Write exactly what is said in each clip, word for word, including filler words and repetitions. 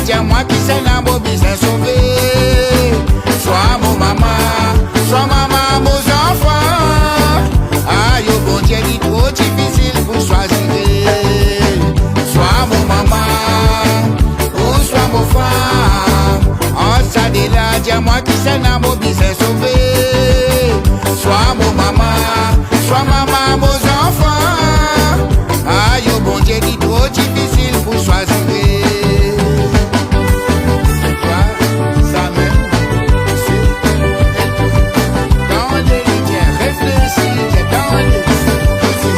Dir mwa kisannla mo bizin sove. Swa mo mama, swa mama mo zanfan. Ayo Bondie, li tro difisil pou swazir. Swa mo mama, ouswa mo fam. Ant sa de la, dir mwa kisannla mo bizin sove. Swa mo mama, swa mama mo zanfan. Ayo Bondie, li tro difisil pou swazir. Twa, sa mem, si, e twa. Tande li bien, reflesi bien, tande. Poze,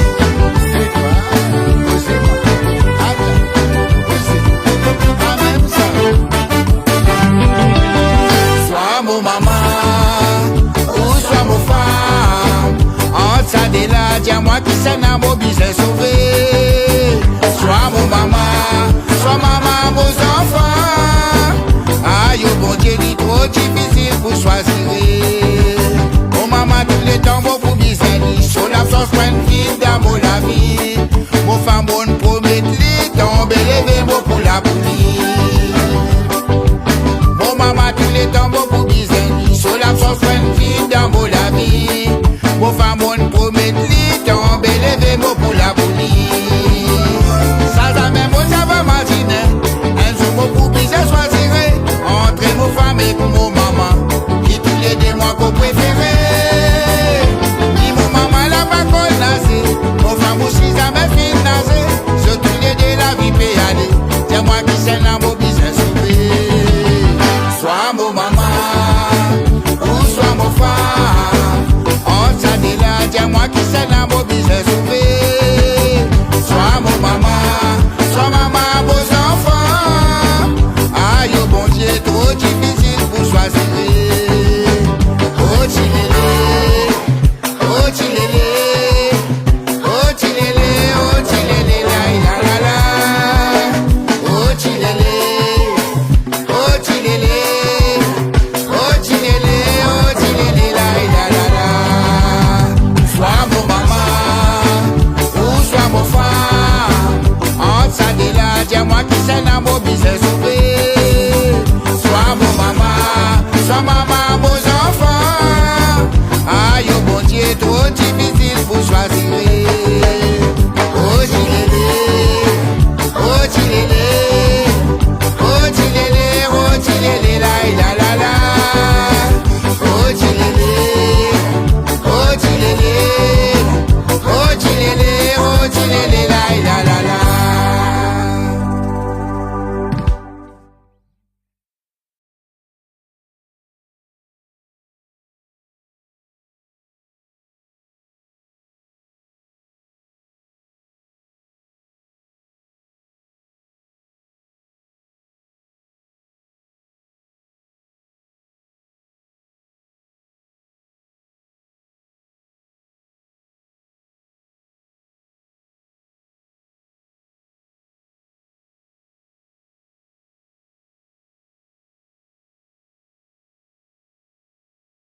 e twa, poze, atann, poze. Pa mem sa. Swa mo mama, ouswa mo fam. Ant sa de la, dir mwa kisannla mo bizin sove. Swa mo mama, swa mama mo zanfan. Ayo Bondie, li tro difisil pou swazir. Mo mama, touletan mo pou bizin li. So labsans pou enn finn dan mo lavi. Mo fam, mo'nn promet li, tonbe leve mo pou la pou li. Mo mama, touletan mo pou bizin li. So labsans pou enn finn dan mo lavi. Mo fam, mo'nn promet li, tonbe leve mo pou la pou li. Sa zame mo ti ava mazine. Enn zour mo pou bizin swazir ant mo fam ek mo mama. Ki toulede mwa ko prefere. Ni mo mama la pa konn naze, mo fam osi zame finn naze. Zot toulede lavi pe ale. Dir mwa kisannla mo bizin sove. Swa mo mama, ouswa mo fam. Ant sa de la, dir mwa kisannla mo bizin sove. Swa mo mama, swa mama mo zanfan. Ayo Bondie, tro difisil pou swazir. Oh ti lele, oh ti lele, oh ti lele, oh ti lele, la la la la. Oh ti lele, oh ti lele, oh ti lele, oh ti lele, la la la la. Swa mo mama, ouswa mo fam. Ant sa de la, dir mwa kisannla mo bizin sove.